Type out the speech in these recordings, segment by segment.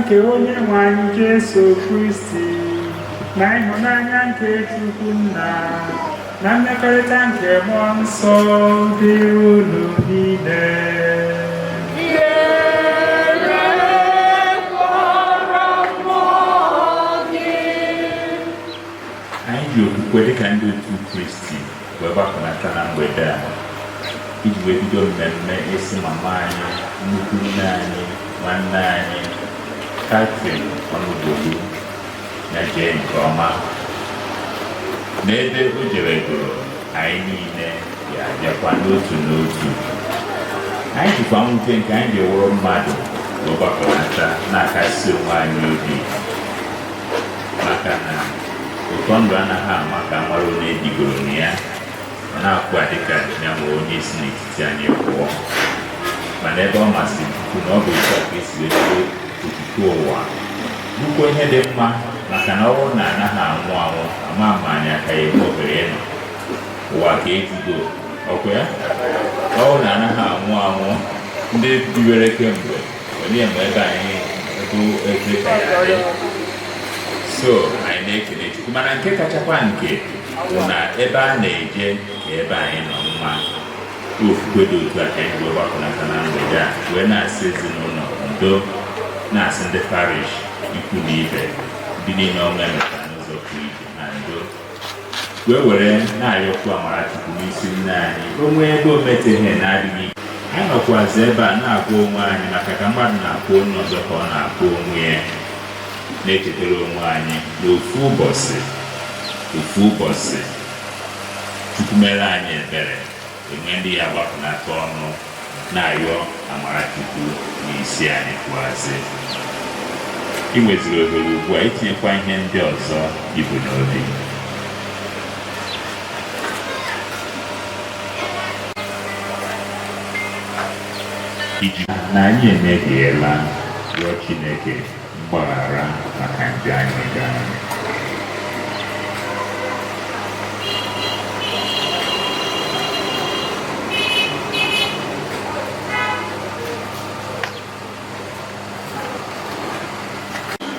Nke onye nwe anyị Jesu Kristi na ịhụnanya nke Chukwu Nna na mmekọrịta nke Mmụọ Nsọ dịrị unu niile. Anyị ji okwukwe dịka ndị otu Kristi wee gbakọnata na mgbede a iji wee bido mmemme ịsị mama anyị, nnukwu nne anyị, nwanne anyị Catherine Ọnụgbolu ya jee nke ọma n'ebe o jeregoro. Anyị niile ya abịakwa n'otu n'otu. Anyị jikwa mwute nke anyị ji wụrụ mmadụ wee gbakọnata na-akasi onwe anyị obi, maka na ụtọ ndụ anaghị ama ka mara onye ebigoro na ya. Ọ na-akwụ dịka ya ma onye si n'etiti anyị pụọ, mana ebe ọ masịrị Chukwu na ọ bụ otu a ka esi wee bido okike ụwa, bụkwa ihe dị mma, maka na ọ bụrụ na anaghị anwụ anwụ, ama ama anyị aka ya enwe ohere ịnọ ụwa ka ejugo ọkwa ya. Ọ bụrụ na anaghị anwụ anwụ, ndị biwere kemgbe onye ma ebe anyị ebe ebe ka ya dị. So anyị na-ekele Chukwu, mana nke kachakwa nke bụ na ebe a na-eje ka ebe anyị nọ mma. Ofufe dị otu a ka anyị wee gbakọnata na mgbede a wee na-asị ezinụlọ ndo, na-asị ndị parish, ikwu na ibe, ndị niile ọnwa emetara n'ụzọ pụrụ iche na ndo, wee were na-ayọkwu amara Chukwu n'isi nne anyị. O nwee ebe o meteghị na-adịghị ike, anyị nọkwazi ebe a na-agwa onwe anyị, maka ka mmadụ na-akwụ onye ọzọ ka ọ na-akwụ onwe ya, na-echetara onwe anyị na ofu ụbọchị, ofu ụbọchị, Chukwu mere anyị ebere, enwe ndị ya gbapụnata ọnụ na-ayọ amara Chukwu n'isi anyị. Kwuazị ị nweziri ohere ugbu a itinyekwa ihe ndị ọzọ ibu n'obi. Iji na anyị emehiela, rịọ Chineke mgbaghara maka njọ anyị gara.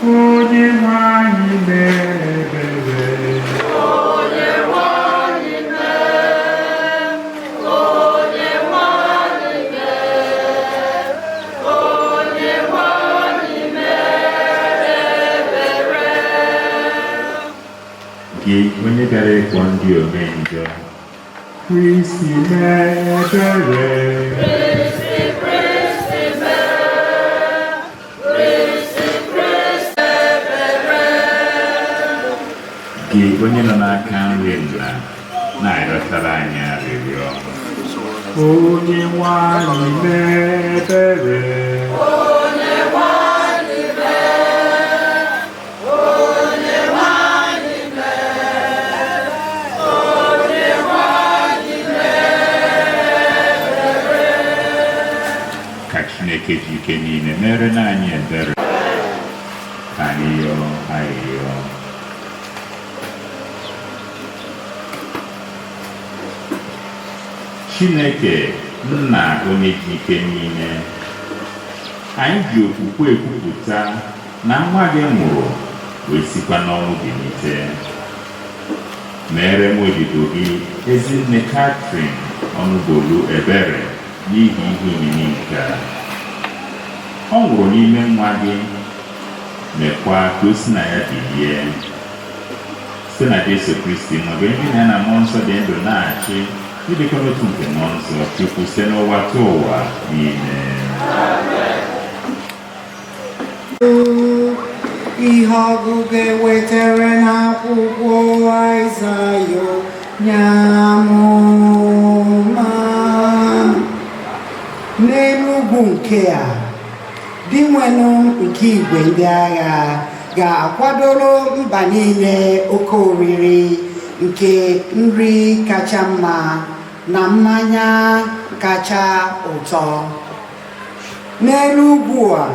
Onye nwe anyị mee ebere. Onye nwe anyị mee, onye nwe anyị mee, onye nwe anyị mee ebere. Gị onye bịara ịkpọ ndị ome njọ, Kristi mee ebere. Kristi, Kristi mee, Kristi, Kristi ebere. Gị onye nọ n'aka nri nna na-arịọtara anyị arịrịọ, Onye nwe anyị mee ebere. Onye nwe anyị mee, onye nwe anyị mee, onye nwe anyị mee ebere. Ka Chineke ji ike niile mere na anyị ebere. Ka anyị yọọ arịrịọ. Chineke Nna onye ji ike niile, anyị ji okwukwe ekwupụta na nwa gị nwụrụ wee sikwa n'ọnwụ bilite. Meere nwa odibo gị, Ezinne Catherine Ọnụgbolu, ebere n'ihi ihe omimi nke a. Ọ nwụrụ n'ime nwa gị, mekwa ka o si na ya bilie, site na Jesu Kristi nwa gị, onye gị na ya na Mmụọ Nsọ dị ndụ na-achị n'ịdịkọ n'otu nke Mmụọ Nsọ Chukwu site n'ụwa tụ ụwa niile. Ihe ọgụgụ ewetara n'akwụkwọ Aịzaya onye amụma. N'elu ugwu nke a, Dinwenụ nke igwe ndị agha ga-akwadoro mba niile oke oriri nke nri kacha mma na mmanya kacha ụtọ. N'elu ugwu a,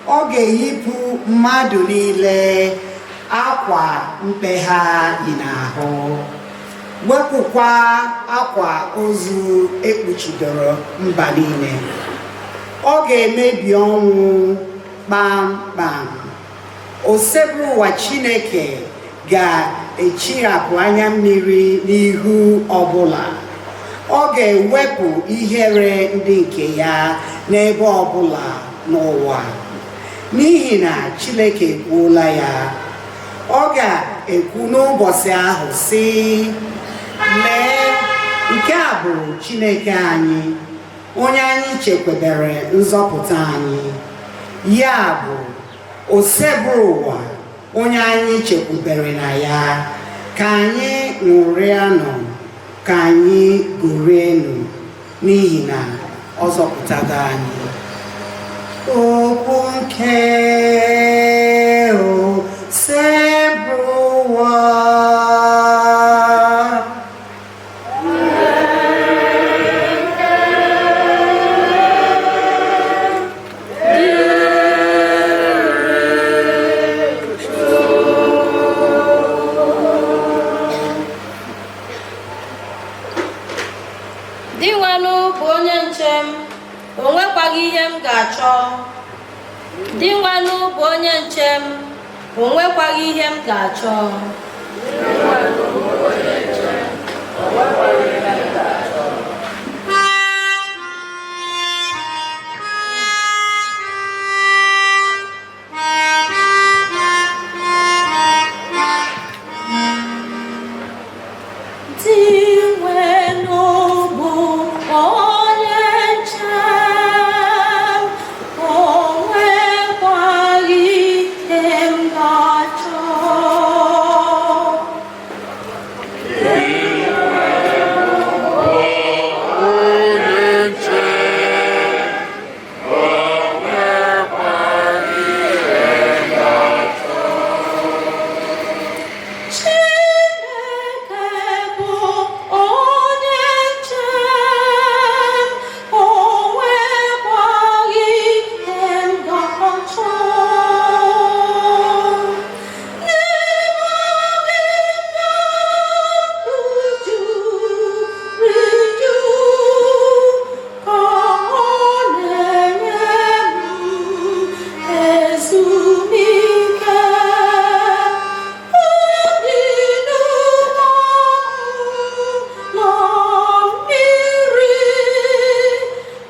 ọ ga-eyipụ mmadụ niile akwa mkpe ha yi n'ahụ, wepụkwa akwa ozu ekpuchidoro mba niile. Ọ ga-emebi ọnwụ. Kpamkpam. Osebụrụwa Chineke ga-echirapụ anya mmiri n'ihu ọbụla. Ọ ga-ewepụ ihere ndị nke ya n'ebe ọbụla n'ụwa. N'ihi na Chineke ekwuola ya. Ọ ga-ekwu n'ụbọchị ahụ sị, lee, nke a bụ Chineke anyị, onye anyị chekwabere nzọpụta anyị. Ya bụ Osebụrụwa, onye anyị chekwubere na ya, ka anyị ṅụrịanụ, ka anyị gorienụ, n'ihi na ọ zọpụtago anyị. Okwu nke Osebụrụwa. Dinwenụ bụ onye nche m, o nwekwaghị ihe m ga-achọ. Dinwenụ bụ onye nche m, o nwekwaghị ihe m ga-achọ. Dinwenụ bụ onye nche m, o nwekwaghị ihe m ga-achọ. Chineke bụ onye nche m, o nwekwaghị ihe m ga-achọ. N'ime ọdịda juru eju ka ọ na-enye m ezumike. Na mmiri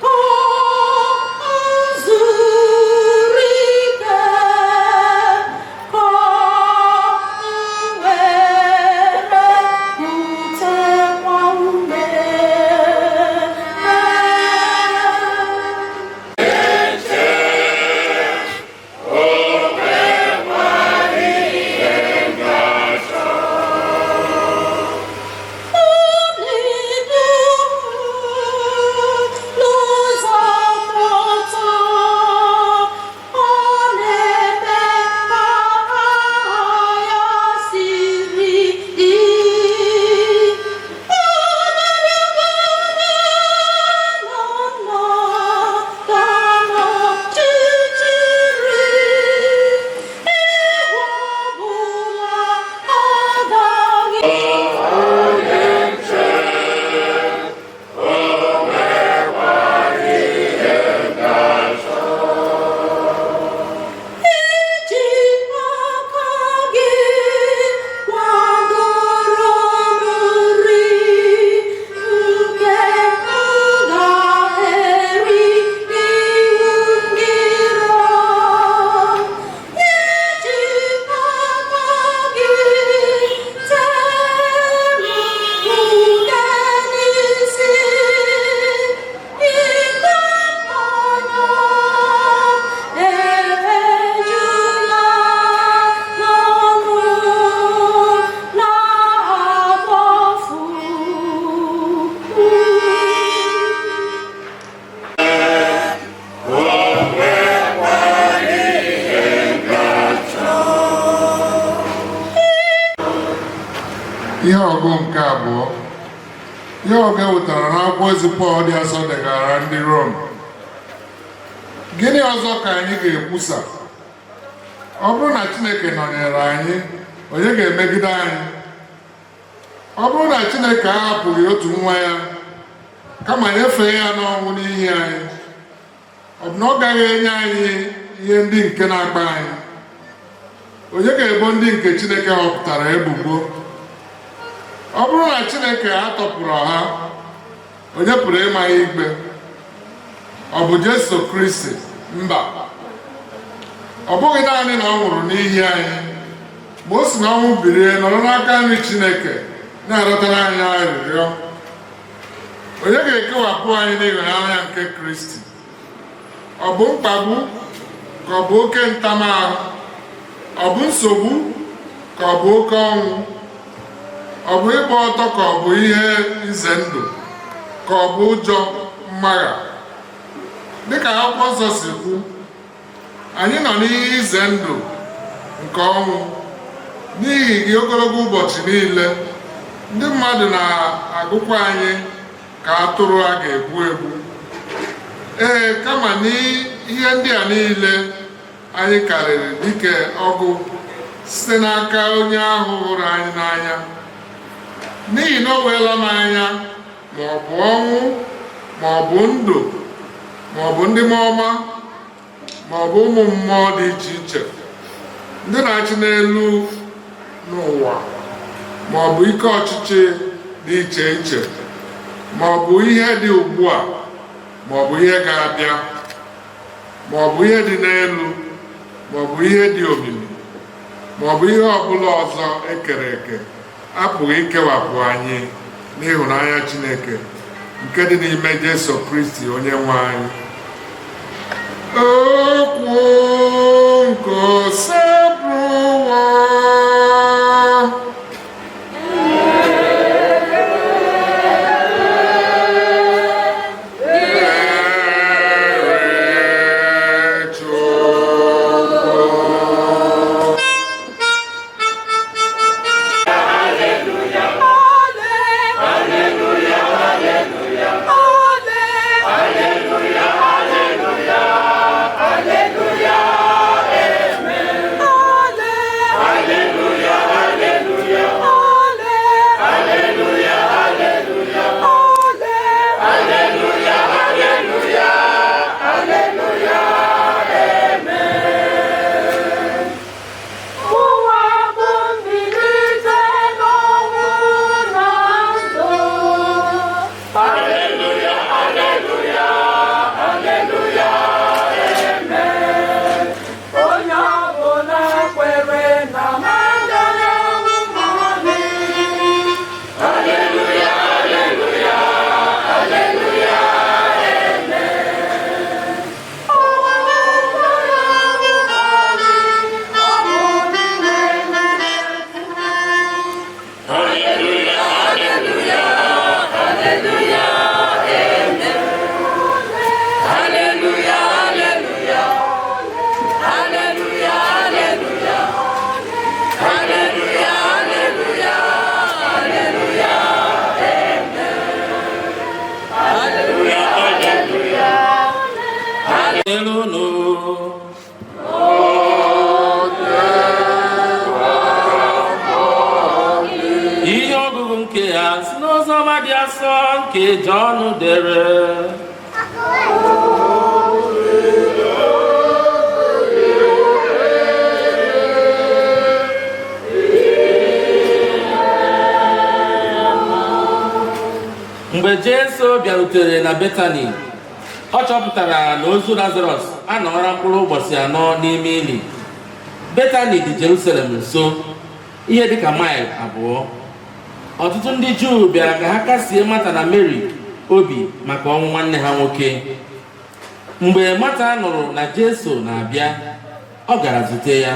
ka zuru ike, ka m were kutekwa ume. N'ụzọ kwụ ọtọ, ọ na-eme ka aha ya siri ike. Ọchịchịrị, egwu ọbụla agaghị. Iji aka gị kwadoro m nri nke m ga-eri n'ihu ndị iro. Iji aka gị tee m ude n'isi, iko mmanya ejula n'ọnụ na-akpọfu. Ihe ọgụ nke abụọ. Ihe ọgụ e wetara n'akwụkwọ ozi Pọl dị asọ degara ndị Rom. Gịnị ọzọ ka anyị ga-ekwusa? Ọ bụrụ na Chineke nọnyere anyị, onye ga-emegide anyị? Ọ bụrụ na Chineke ahapụghị otu nwa ya, kama nyefee ya n'ọnwụ n'ihi anyị, ọ bụ na ọ gaghị enye anyị ihe ndị nke na-akpa anyị? Onye ga-ebo ndị nke Chineke họpụtara ebubo? Ọ bụrụ na Chineke atọpụrụ ha, onye pụrụ ịma ya ikpe? Ọ bụ Jesu Kristi? Mba, ọ bụghị naanị na ọ nwụrụ n'ihi anyị, ma o si n'ọnwụ bilie nọrọ n'aka nri Chineke na-arịọtara anyị arịrịọ. Onye ga-ekewapụ anyị n'ịhụnanya nke Kristi? Ọ bụ mkpagbu, ka ọ bụ oke ntamahụ? Ọ bụ nsogbu, ka ọ bụ oke ọnwụ? Ọ bụ ịgba ọtọ, ka ọ bụ ihe ize ndụ, ka ọ bụ ụjọ mmagha? Dịka akwụkwọ nsọ si kwu, anyị nọ n'ihe ize ndụ nke ọnwụ n'ihi gị ogologo ụbọchị niile. Ndị mmadụ na-agụkwa anyị ka atụrụ a ga-egbu egbu. Ee, kama n'ihe ndị a niile anyị karịrị dike ọgụ site n'aka onye ahụ hụrụ anyị n'anya. N'ihi na o weela m anya ma ọ bụ ọnwụ, ma ọ bụ ndụ, ma ọ bụ ndị mmụọ ọma, ma ọ bụ ụmụ mmụọ dị iche iche ndị na-achị n'elu n'ụwa, ma ọ bụ ike ọchịchị dị iche iche, ma ọ bụ ihe dị ugbu a, ma ọ bụ ihe ga-abịa, ma ọ bụ ihe dị n'elu, ma ọ bụ ihe dị omimi, ma ọ bụ ihe ọbụla ọzọ ekere eke, apụghị ikewapụ anyị n'ịhụnanya Chineke nke dị n'ime Jesu Kristi onye nwe anyị. Okwu nke Osebụrụwa. Dịrị Chukwu. Ụwa bụ mbilite n'ọnwụ na ndụ. Onye ọbụla kwere na m agaghị anwụ ma ọlị. Ụwa agaghị anwụ ma ọlị. Ọ bụ n'ime Elu Ihe ọgụgụ nke ya si n'oziọma dị asọ nke Jọn dere. Mgbe Jesu bịarutere na Betani, ọ chọpụtara na ozu Lazarọs anọọla mkpụrụ ụbọchị 4 n'ime ili. Betani dị Jerusalem nso, ihe dịka maịl 2. Ọtụtụ ndị Juu bịara ka ha kasie Mata na Meri obi maka ọnwụ nwanne ha nwoke. Mgbe Mata nụrụ na Jesu na-abịa, ọ gara zute ya.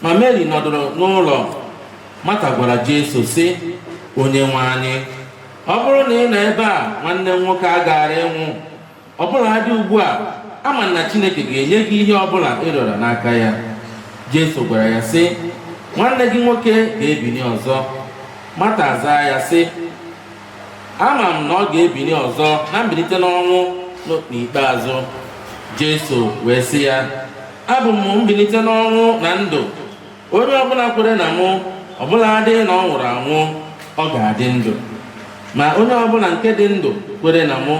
Ma Meri nọdụrụ n'ụlọ. Mata gwara Jesu sị, Onye nwe anyị, ọ bụrụ na ị nọ ebe a, nwanne m nwoke agaara ịnwụ. Ọ bụla dị ugbu a, ama na Chineke ga-enye gị ihe ọ bụla ị rịọrọ n'aka ya. Jesu gwara ya sị, nwanne gị nwoke ga-ebili ọzọ. Mata zaa ya sị, ama m na ọ ga-ebili ọzọ na mbilite n'ọnwụ n'ikpeazụ. Jesu wee sị ya, abụ m mbilite n'ọnwụ na ndụ. Onye ọbụla kwere na mụ, ọbụla adịghị na ọ nwụrụ anwụ, ọ ga-adị ndụ. Ma onye ọbụla nke dị ndụ kwere na mụ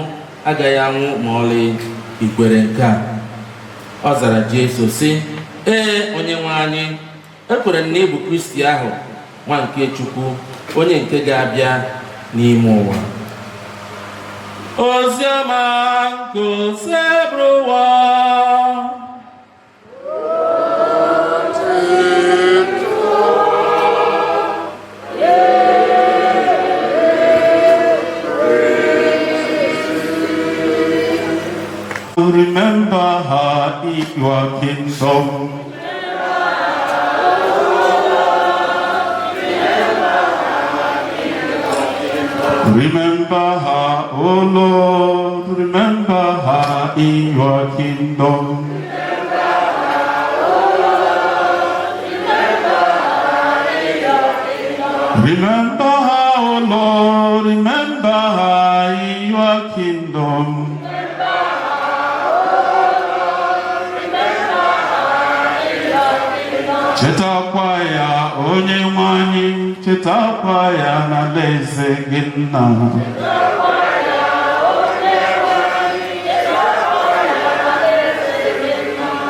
agaghị anwụ ma ọlị. I kwere nke a? Ọ zara Jesu sị, "Ee, Onyenwe anyị, ekwere m na ị bụ Kristi ahụ, nwa nke Chukwu, onye nke ga-abịa n'ime ụwa." Oziọma nke Osebụrụwa. Remember her in your kingdom. Remember her, O Lord, remember her in your kingdom. Remember her, O Lord, remember her in your kingdom. Chetakwa ya, onye nwe anyị, chetakwa ya n'alaeze gị nna.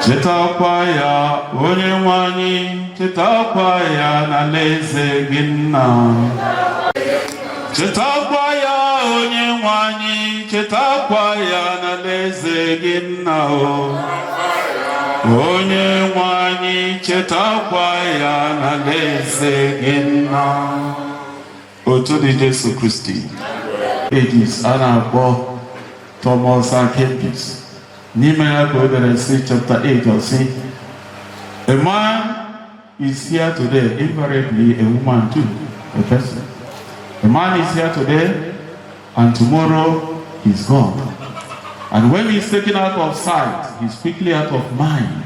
Chetakwa ya, onye nwe anyị, chetakwa ya n'alaeze gị nna. Chetakwa ya, onye nwe anyị, chetakwa ya n'alaeze gị nna o. Onye nwe anyị, chetakwa ya n'alaeze gị nna. Otu dị Jesu Kristi. Ages a na-akpọ Thomas A Kempis. N'ime ya ka o dere sị, chapter 8, ọ sị, "A man is here today, invariably a woman too, a person. A man is here today and tomorrow he's gone. And when he's taken out of sight, he's quickly out of mind.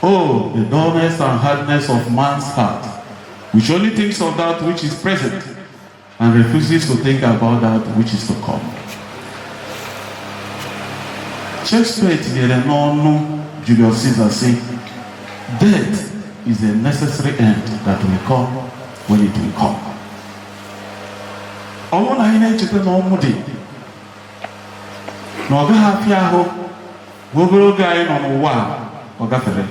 Oh, the dullness and hardness of man's heart, which only thinks of that which is present and refuses to think about that which is to come." Shakespeare tinyere n'ọnụ Julius Caesar sị, "Death is a necessary end that will come when it will come." Ọ bụrụ na anyị na-echeta na ọnwụ dị, na ọ gaghị afịa ahụ, bụ obere oge anyị nọ n'ụwa a, ọ gafere.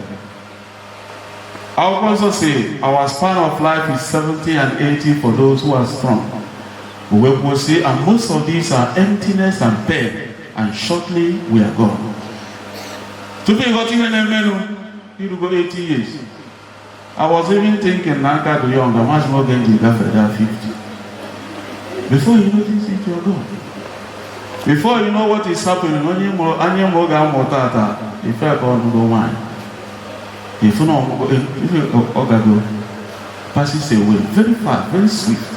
Akwụkwọ nsọ si, "Our span of life is 70 and 80 for those who are strong." O wee kwuo sị, "And most of these are emptiness and pain, and shortly we are gone." Tupu ịghọta ihe na-emenụ, irugo 80 years. I was even thinking na aka dị young, amaghị m oge m ji gafere that 50. Before you notice it, you are gone. Before you know what is happening, onye mụrụ anya ma oge amụ tata, ife ka ọnụgo nwaanyị. Ifu na ọmụgo, ife ọ gago passes away very fast, very swift.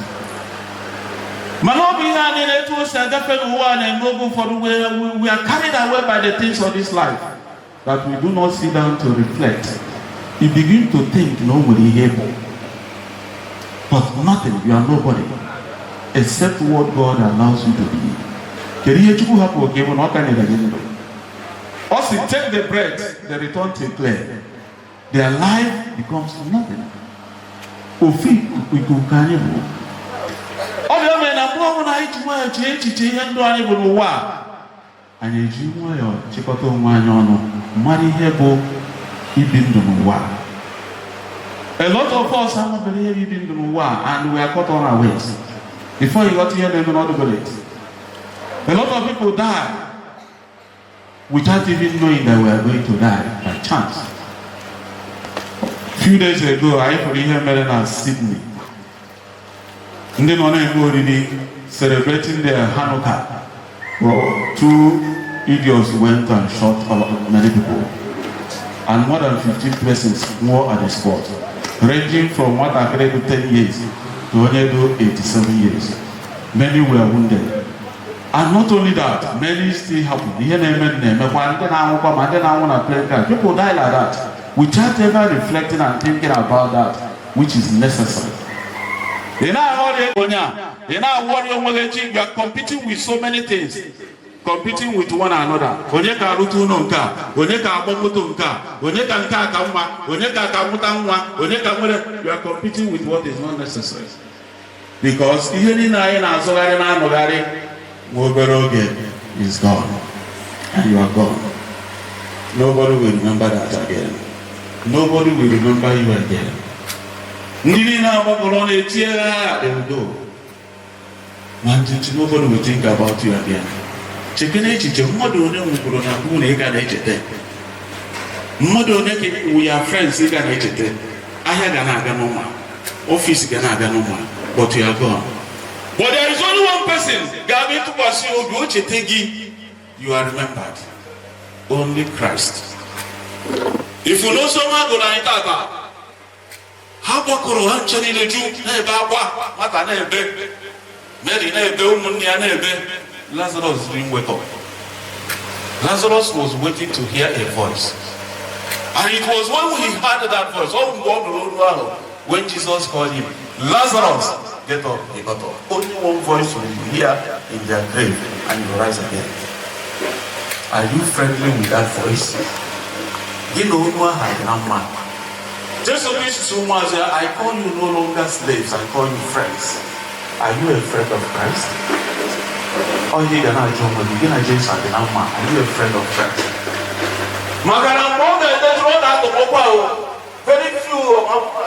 Mana ọ bụ ihe a niile etu o si agafe n'ụwa a na-eme oge ụfọdụ we are carried away by the things of this life that we do not sit down to reflect. You begin to think na o nwere ihe bụ. But nothing, you are nobody except what God allows you to be. Kedu ihe Chukwu hapụrụ ka ị bụ na ọ ka nyere gị ndụ? Ọ sị, "Take the breath, they return to clay." Their life becomes nothing. Ofu ikuku ka anyị bụ. Ọ bụ ya mere na mgbe ọbụla anyị ji nwayọọ chee echiche ihe ndụ anyị bụ n'ụwa a, anyị eji nwayọọ chịkọta onwe anyị ọnụ, mara ihe bụ ibi ndụ n'ụwa. A lot of us amabeghị ihe bụ ibi ndụ n'ụwa a, and we are caught on our ways. Before you got ihe na-eme n'ọdụ late. A lot of people die without even knowing that we are going to die by chance. Few days ago, anyị hụrụ ihe mere na Sydney. Ndị nọ na-eme oriri, celebrating their Hanukkah. Well, two idiots went and shot a lot, many people. And more than 15 persons nwụọ at the spot, ranging from nwatakịrị dị 10 years to onye dị 87 years. Many were wounded. And not only that, many still happen. Ihe na-eme na-emekwa ndị na-anwụkwa ma ndị na-anwụ na plane crash. People die like that without ever reflecting and thinking about that which is necessary. Ị na-aghọrị onye a, ị na-awọrị onwe gị echi, you are competing with so many things, competing with one another. Onye ka arụta ụlọ nke a, onye ka agba moto nke a, onye ka nke a ka mma, onye ka ka mụta nwa, onye ka nwere. You are competing with what is not necessary. Because ihe niile anyị na-azụgharị na-anọgharị nwa obere oge is gone and you are gone. Nobody will remember that again. Nobody will remember you again. Ndị niile agbakọrọ na-etie ha, they will go. Ma ntị, nobody will think about you again. Chekene echiche, mmadụ onye nwụkwuru na mbụ na ị ga na-echeta, mmadụ onye ka wụ ya friends ị ga na-echeta, ahịa ga na-aga n'ụma, office ga na-aga n'ụma, but you are gone. But there is only one person ga-abịa ịtụkwasị obi o cheta gị. You are remembered. Only Christ. Ifu n'oziọma gụrụ anyị tata, ha gbakọrọ, ha nche niile ju na-ebe akwa. Mata na-ebe, Mary na-ebe, ụmụnne ya na-ebe. Lazarus didn't wake up. Lazarus was waiting to hear a voice, and it was when he heard that voice, ọ mgbe ọ nụrụ olu ahụ, when Jesus called him, "Lazarus, get up," he got up. Only one voice will you hear in their grave and you rise again. Are you friendly with that voice? Gị na olu ahụ dị na mma? Jesu Kristi sị ụmụazụ ya, "I call you no longer slaves, I call you friends." Are you a friend of Christ? Ọ ihe ị ga na-ajụ onwe gị. Gị na Jesu adị na mma? Are you a friend of Christ? Maka na mgbe ọ ga-edetụrụ, ọ na-atọgbọkwa o very few.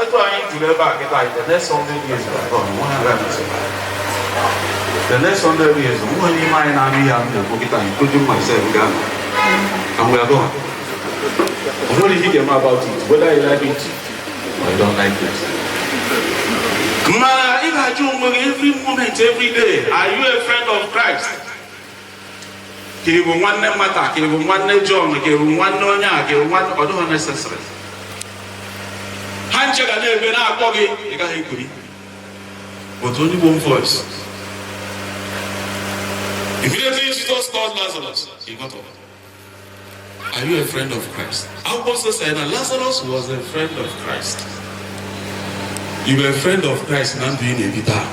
Etu anyị juru ebe a kịta, the next 100 years we are gone. Nwa ha survive the next 100 years. Nwa n'ime anyị na-anụ ihe ahụ na-ekwu kịta, including myself, ga-anọ and we are gone. O nwere ihe ị ga-eme about it, whether you like it or you don't like it. Mana ị ga-ajụ onwe gị every moment, every day, are you a friend of Christ? Ka ị bụ nwanne Mata, ka ị bụ nwanne John, ka ị bụ nwanne onye a, ka ị bụ nwanne, ọ dịghị necessary. Ha nche ga na-ebe na-akpọ gị, ị gaghị ekuri. But only one voice. Immediately Jesus called Lazarus, he got up. Are you a friend of Christ? Akwụkwọ nsọ said that Lazarus was a friend of Christ. You were a friend of Christ na ndụ ị na-ebi taa.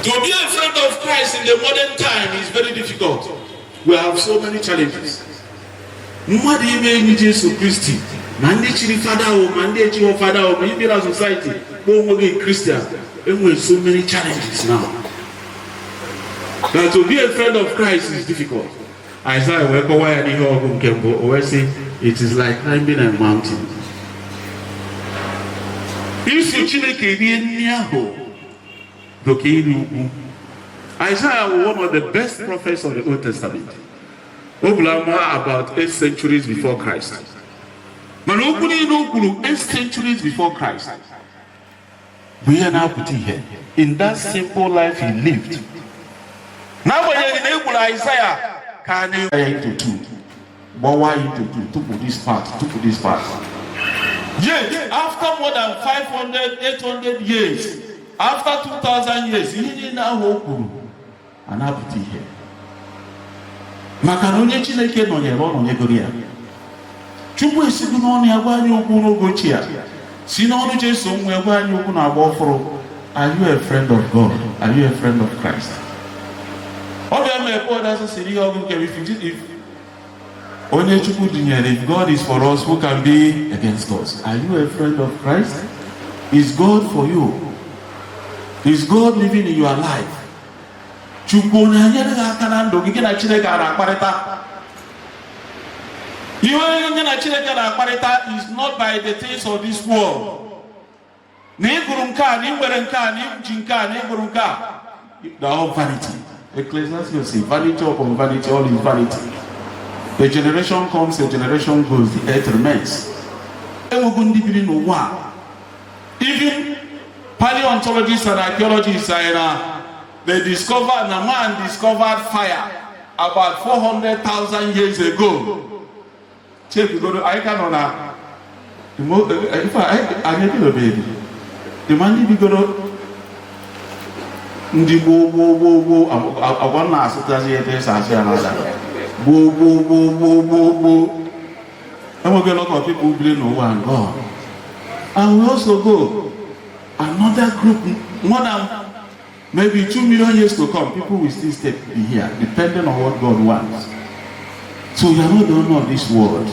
To be a friend of Christ in the modern time is very difficult. We have so many challenges. Mmadụ ime enyi Jesu Kristi, ma ndị chiri fada o, ma ndị echighị fada o, ma ibi na society kpọọ onwe gị Christian, enwere so many challenges now. Now, to be a friend of Christ is difficult. Isaiah wee kọwaa ya n'ihe ọgụ nke mbụ, o wee sị, "It is like climbing a mountain." Iso Chineke rie nri ahụ bụ ka iri ugwu. Isaiah was one of the best prophets of the Old Testament. O buru amụma about 8 centuries before Christ. Mana okwu niile o kwuru 8 centuries before Christ bụ ihe na-apụta ihe in that simple life he lived. N'agbanyeghị na e gburu Isaiah ka a na ya into two, gbawa into two, tupu this part, tupu this part. Yet, after more than 500, 800 years, after 2000 years, ihe niile ahụ o kwuru a na-apụta ihe. Maka na onye Chineke nọnyere, ọ nọnyegoro ya. Chukwu esigo n'ọnụ ya gwa anyị okwu n'oge ochie a. Si n'ọnụ Jesu nwa ya gwa anyị okwu na-agba ọfụrụ. Are you a friend of God? Are you a friend of Christ? Ọ bịa mee Paul asị siri ihe ọgụ nke if onye Chukwu dịnyere, if God is for us, who can be against us? Are you a friend of Christ? Is God for you? Is God living in your life? Chukwu na-enyere gị aka na ndụ gị? Gị na Chineke a na-akparịta? Ihe onye na Chineke na-akparịta is not by the things of this world. Na ị gụrụ nke a, na ị nwere nke a, na ị ji nke a, na ị gụrụ nke a, they are all vanity. Ecclesiastes say, "Vanity upon vanity, all is vanity." A generation comes, a generation goes, the earth remains. Enwego ndị biri n'ụwa a. Even paleontologists and archaeologists are na they discovered na man discovered fire about 400,000 years ago. Check go, anyị ka nọ na ife anyị ebidobeghị. The man ndị bigoro, ndị gboo gboo gboo gboo, agwa na asụtazi ya etu esi asụ ya n'ala, gboo gboo gboo gboo gboo gboo, enweghị a lot of people biri n'ụwa and gone. And we also go another group, more than maybe 2 million years to come, people will still stay be here, depending on what God wants. So you are not the owner of this world.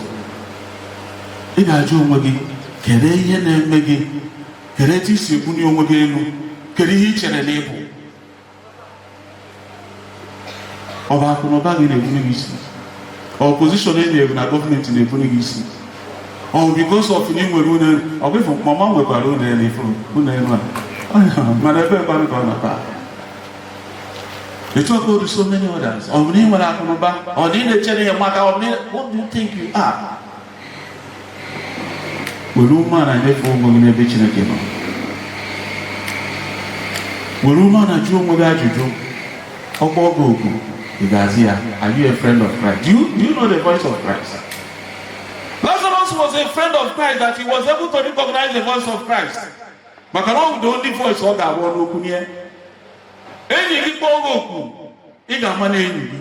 Ị ga-ajụ onwe gị, kedu ihe na-eme gị? Kedu etu isi ebuli onwe gị elu? Kedu ihe ị chere na ịbụ? Ọ bụ akụ na ụba gị na-ebuli gị isi? Ọ Or position e nyere na gọọmenti na-ebuli gị isi, or because of na ị nwere ụlọ elu. Ọ bụ ifu mama nwekwara ụlọ elu, ifuru ụlọ elu a, mana ebe kwanụ ka ọ nọ taa? Etu ọ ka so many others. Ọ bụ na ị nwere akụnụba, ọ na ị na-echere ihe maka ọ bụ na, what do you think you are? Were umeala nyefee onwe gị n'ebe Chineke nọ. Were umeala jụọ onwe gị ajụjụ. Ọkpọ gị oku, ị ga-aza ya? Are you a friend of Christ? Do you know the voice of Christ? Lazarus was a friend of Christ that he was able to recognize the voice of Christ, maka na ọ bụ the only voice ọ ga-abụ n'okwu nye. Enyi gị kpọọ gị oku, ị ga-ama na enyi gị.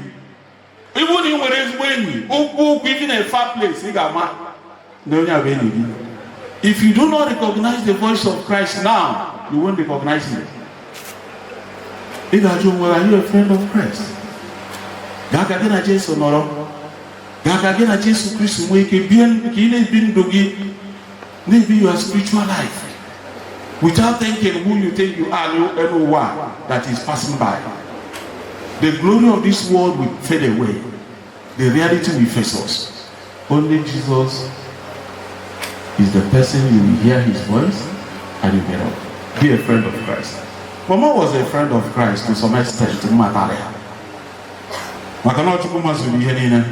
Ịbụ na ị nwere ezigbo enyi, okwu okwu even a far place, ị ga-ama na onye a bụ enyi gị. If you do not recognize the voice of Christ now, you won't recognize him. Ị ga-ajụ onwe gị, are you a friend of Christ? Gaa ka gị na Jesu nọrọ, gaa ka gị na Jesu Kristi nwee ike bie, ka ị na-ebi ndụ gị, na-ebi your spiritual life without thinking who you think you are n'ụwa that is passing by. The glory of this world will fade away. The reality will face us. Only Jesus is the person you will hear his voice and you get up. Be a friend of Christ. Mama was a friend of Christ to some extent. Mmatara ya maka na Chukwu mazuru ihe niile.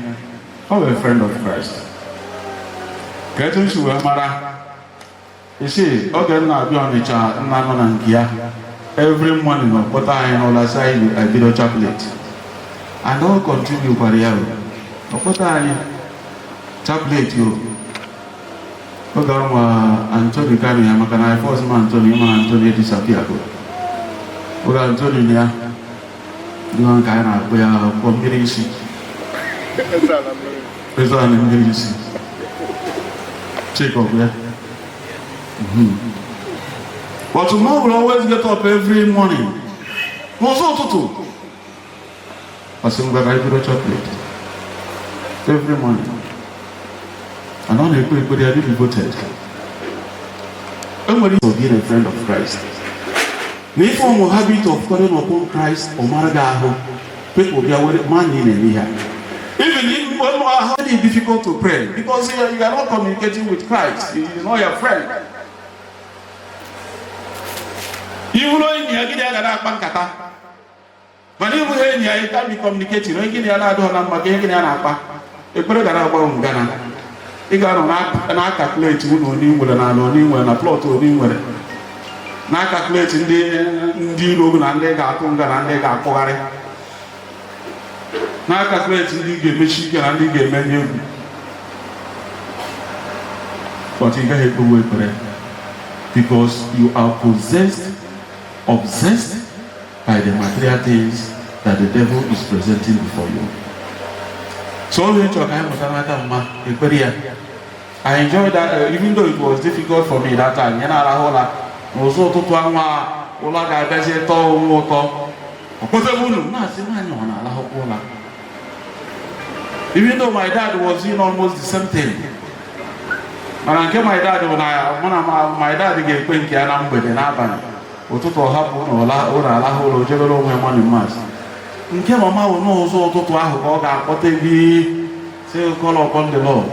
Ọ bụ a friend of Christ. Ka etu nsi wee mara isi oge m na-abịa Ọnịcha, nna nọ na nke ya every morning, ọ kpọta anyị n'ụlọ sị anyị ebido chaplet, and all continue kwara ya o. Ọ kpọta anyị chaplet o oge anwa Anthony kano ya, maka na first ma Anthony, ịma na Anthony disappear go. Oge Anthony na ya ndị nke anyị na-akpọ ya kpọ mmiri isi eze ala mmiri isi Jacob ya. But Mom will always get up every morning. N'ụzọ ụtụtụ, ọ sị, "Ngwa, ka anyị bido chaplet." Every morning. And ọ na-ekpe ekpere ya dị devoted. E nwere of being a friend of Christ. Na ife ọmụ habit of calling upon Christ, ọ mara gị ahụ. People bịa were ma na ị na-eme ya. Even if how very difficult to pray because you are not communicating with Christ. He is not your friend. Iwuru enyi ya, gịnị ya ga na-akpa nkata, mana ịbụghị enyi ya, you can't be communicating. Onye gịnị ya na-adịghị na mma ka ihe gịnị ya na-akpa ekpere ga na-agba ngana. Ị ga-anọ na calculate ụlọ onye ị nwere, na ala onye ị nwere, na plot onye ị nwere, na calculate ndị iro gị na ndị ga-atụ nga na ndị ga-akpụgharị, na calculate ndị ga-emechi ike na ndị ga-emenye egwu, but ị gaghị ekpewu ekpere because you are possessed, obsessed by the material things that the devil is presenting before you. So onye chọrọ ka anyị mụta n'aka mma ekpere ya. I enjoyed that, even though it was difficult for me that time. Ya na-arahụ ụra n'ụzọ ụtụtụ anwa, ụla ga-abịazie tọọ onwe ụtọ. Ọ kpọtebe unu na-asị nwaanyị ọ na-arahụkwa ụra. Even though my dad was doing almost the same thing. Mana nke my dad bụ na mụ na my dad ga-ekpe nke ya na mgbede, n'abalị, ụtụtụ ọ hapụ ụlọ ụlọ, alahụ ụlọ, jebere onwe morning mass. Nke mama bụ n'ụzọ ụtụtụ ahụ ka ọ ga-akpọte gị, say, "Call upon the Lord."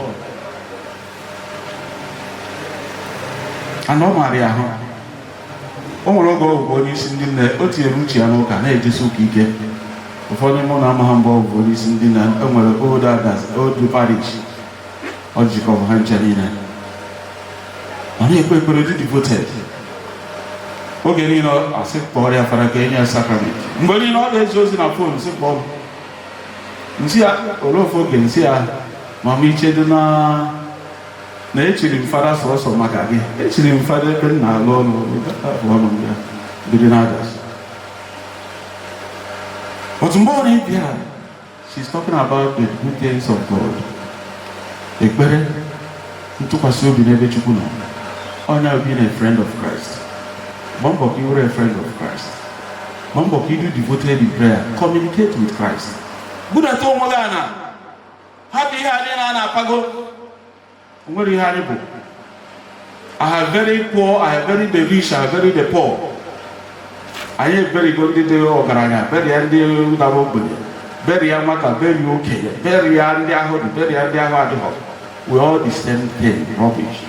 And ọ maara ya ahụ. O nwere oge ọ bụ onye isi ndị nne, o tinyere uche ya n'ụka, na-ejesi ụka ike. Ụfọdụ mụ na ama ha mgbe ọ bụ onye isi ndị nne, e nwere old others, old parish, ọ jikọrọ ha nche niile. Ọ na-ekpe ekpere, dị devoted. Oge niile asị kpọrọ ya fara ka enye ya sacrament. Mgbe niile ọ ga-ezi ozi na phone, sị kpọọ m, nsị ya olee ofe oge, nsị ya, "Mama, ichedo na echiri m fada sọsọ maka gị. Echiri m fada ebe m na-alụ ọrụ ọrụ m ya bido n'Adas." But mgbe ọ na-ebịa, she's talking about the good things of God. Ekpere, ntụkwasị obi n'ebe Chukwu nọ. Onye being a friend of Christ. Gbaa mbọ ka ị were a friend of Christ. Gbaa mbọ ka ị dị devoted in prayer. Communicate with Christ. Budata onwe gị ana. Hapụ ihe anyị na na-apago. O nwere ihe anyị bụ. I have very poor, I have very the rich, I have very the poor. Anyị eberigo ndị dị ọgaranya, berie ndị dara ogbenye, Bury ya nwata, bury okenye, bury ya ndị ahụ dị, bury ya ndị ahụ adịghọ. We all the same thing, rubbish.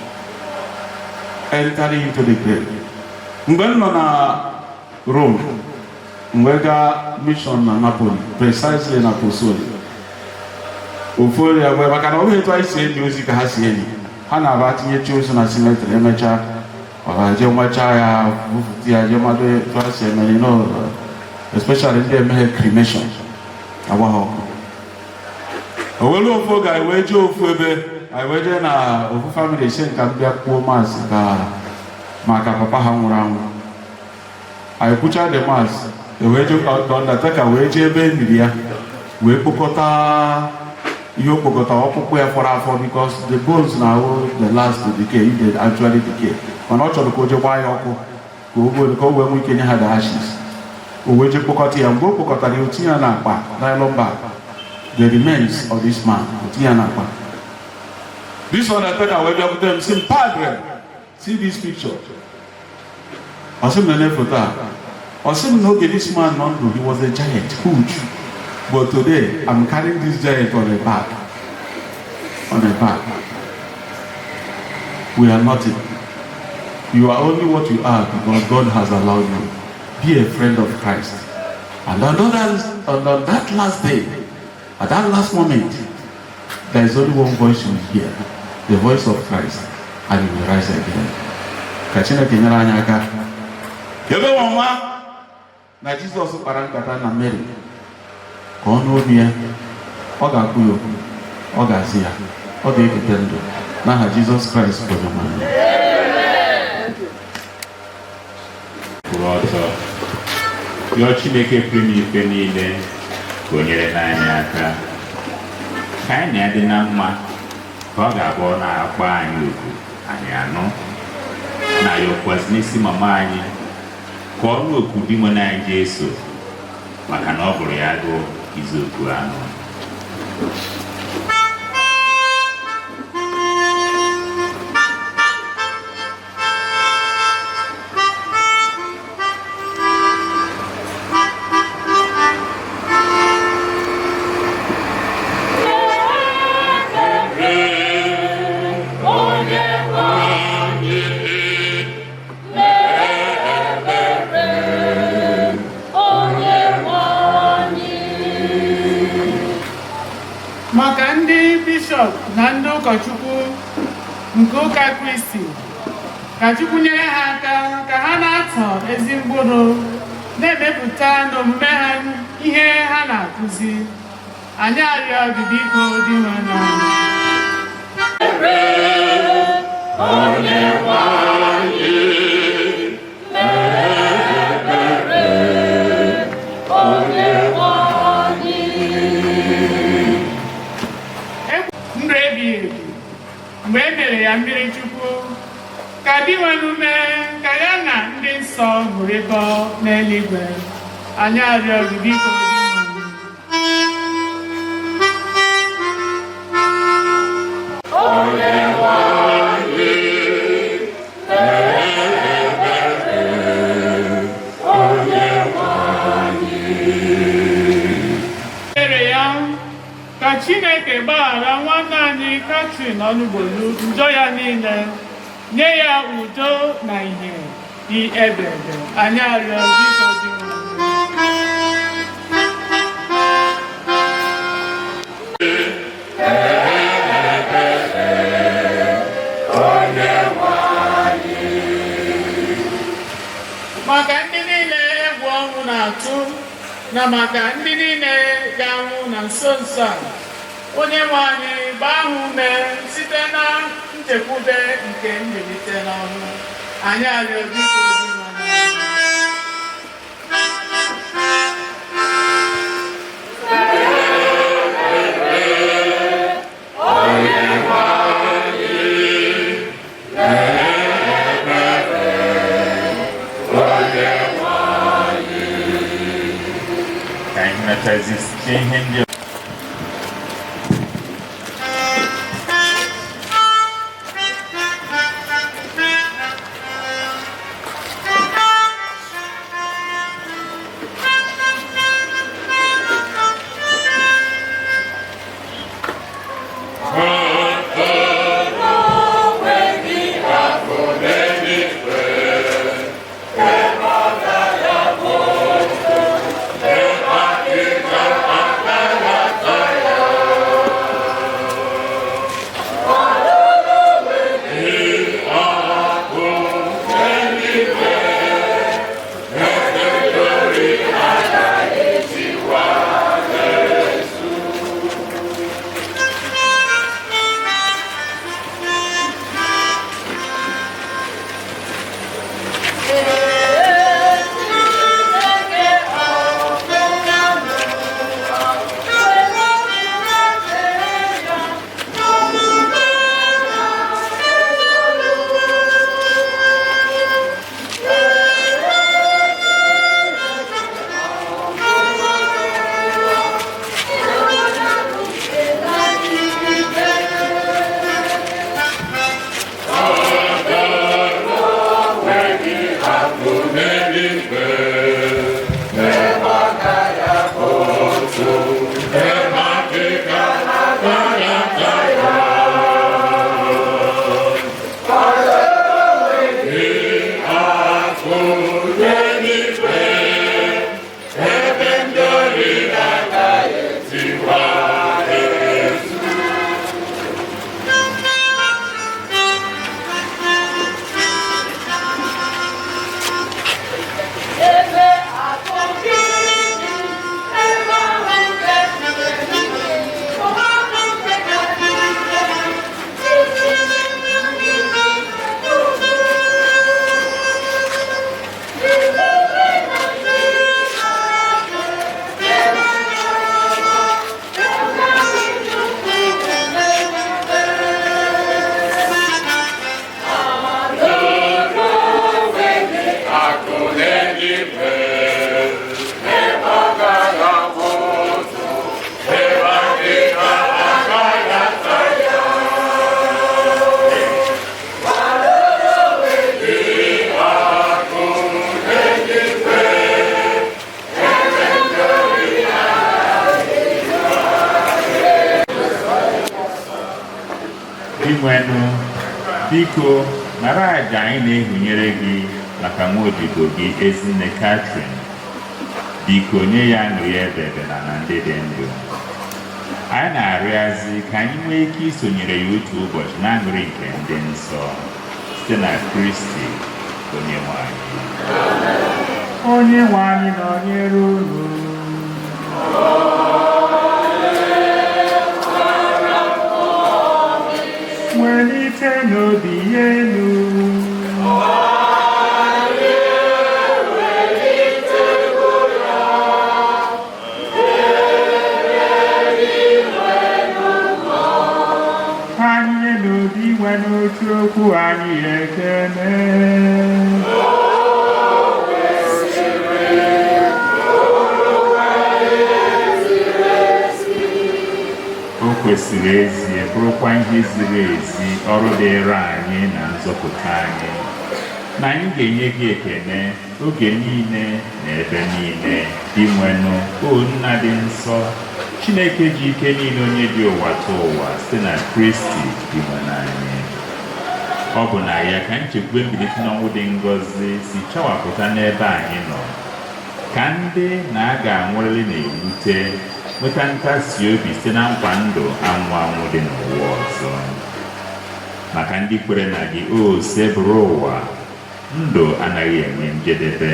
Entering into the grave. Mgbe m nọ na Rome, mgbe gaa mission na Napoli, precisely na Pozzuoli, ofu onye ya mgbe, maka na ọ bụghị etu anyị si eli ozi ka ha si eli. Ha na-aba tinyechi ozu na cemetery, emechaa ọ ga-eje nwechaa ya, bupụta ya, jee mmadụ etu ha si eme, especially ndị emeghe cremation, agba ha ọkụ. O were ofu oge, anyị wee jee ofu ebe, anyị wee jee na ofu family, si nka m bịa kwuo mass ka maka papa ha nwụrụ anwụ. Anyị kwucha the mass, wee jee, undertaker wee jee ebe e niri ya, wee kpokọta ihe o kpokọta, ọkpụkpụ ya fọrọ afọ, because the bones na ahụ the last to decay, if they actually decay. Mana ọ chọrọ ka o jee gbaa ya ọkụ ka o wee nwee ike nye ha the ashes. O wee jee kpokọta ya. Mgbe o kpokọtara ya, o tinye ya n'akpa nylon bag, the remains of this man, o tinye ya n'akpa. This undertaker wee bịakwute m, sị m, "Padre, see this picture." Ọ sị m, "Nene foto a." Ọ sị m, "N'oge this man nọ ndụ, he was a giant, huge, but today I'm carrying this giant on a back, on a back. We are nothing. You are only what you are because God has allowed you. Be a friend of Christ, and on that last day, at that last moment, there is only one voice you will hear, the voice of Christ, and you will rise again." Ka Chineke nyere anyị aka. Ebe nwa na Jizọs kpara nkata na Mary ka ọ n'obi ya, ọ ga-akwụ ya okwu, ọ ga-azị ya, ọ ga-ekete ndụ n'aha Jizọs Kraịst bụ Onyenwe anyị. Kwụrụ ọtọ, yọọ Chineke pụrụ ime ife niile ka o nyere n'anyị aka, ka anyị na-adị na mma, ka ọ ga-abụ ọ na-akpọ anyị oku, anyị anụ na ya ọkwazi n'isi mama anyị, ka ọnụ oku di nwe anyị Jesu, maka na ọ bụrụ ya agụụ izu oku ahụ. Onye nwe anyị, mee ebere. Onye nwe anyị. Maka ndị bishọp na ndị ụkọchukwu nke ụka Kristi, ka Chukwu nyere ha aka ka ha na-atọ ezi mkpụrụ, na-emepụta n'omume ha ihe ha na-akụzi. Anyị arịọ gị, biko, Dinwenụ. Onye nwe anyị, mee ebere. Onye nwe anyị. Ndụ ebighị ebi mgbe e mere ya mmiri Chukwu, ka Dinwenụ mee ka ya na ndị nsọ ṅụrịkọ n'eluigwe. Anyị arịọ gị, biko, Dinwenụ. Onye nwe anyị, mee ebere. Onye nwe anyị. Ekpere ya ka Chineke gbaghara nwanne anyị Catherine Ọnụgbolu njọ ya niile, nye ya udo na ihe dị ebe ebe. Anyị arịọ, biko, Dinwenụ. Onye nwe anyị. Maka ndị niile egwu ọnwụ na-atụ na maka ndị niile ga-anwụ na nso nso a, onye nwe anyị gbaa ha ume site na nchekwube nke mbilite n'ọnwụ. Anyị arịọ, biko, Dinwenụ. Onye nwe anyị, mee ebere. Onye nwe anyị. Ka anyị hụnatazi site ihe ndị Dinwenụ, biko nara àjà anyị na-ehunyere gị maka nwa odibo gị Ezinne Catherine. Biko nye ya aṅụrị ebebe na na ndị dị ndụ. Anyị na-arịọzi ka anyị nwee ike isonyere ya otu ụbọchị na aṅụrị nke ndị nsọ site na Kristi onye nwe anyị. Onye nwe anyị nọnyere unu. Welite n'obi ya elu. Anyị n'obi nwe n'otu okwu anyị ekene. O kwesịrị ezie, bụrụkwa ihe ziri ezi, ọrụ dịịrị anyị na nzọpụta anyị, na anyị ga-enye gị ekene oge niile na ebe niile, Dinwenụ, o Nna dị nsọ, Chineke ji ike niile, onye dị ụwa tụ ụwa, site na Kristi Dinwenụ anyị. Ọ bụ na ya ka nchekwube mbilite n'ọnwụ dị ngọzi si chawapụta n'ebe anyị nọ, ka ndị na-aga anwụrịrị na-ewute nweta nkasi obi site na nkwa ndụ anwụ anwụ dị n'ụwa ọzọ. Maka ndị kwere na gị, o sebụrụ ụwa, ndụ anaghị enwe njedebe,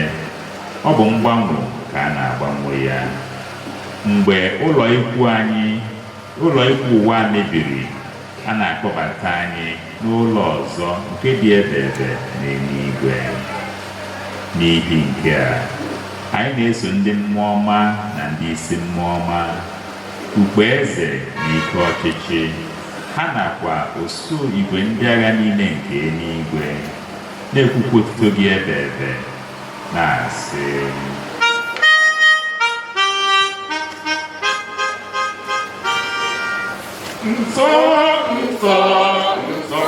ọ bụ mgbanwe ka a na-agbanwe ya. Mgbe ụlọ ikwu anyị, ụlọ ikwu ụwa mebiri, a na-akpọbata anyị n'ụlọ ọzọ nke dị ebe ebe n'eluigwe. N'ihi nke a, anyị na-eso ndị mmụọ ọma na ndị isi mmụọ ọma, ukpe eze na ike ọchịchị ha, nakwa osu igwe ndị agha niile nke eluigwe, na-ekwukwa otuto gị ebe ebe, na-asị: Nsọ, nsọ, nsọ.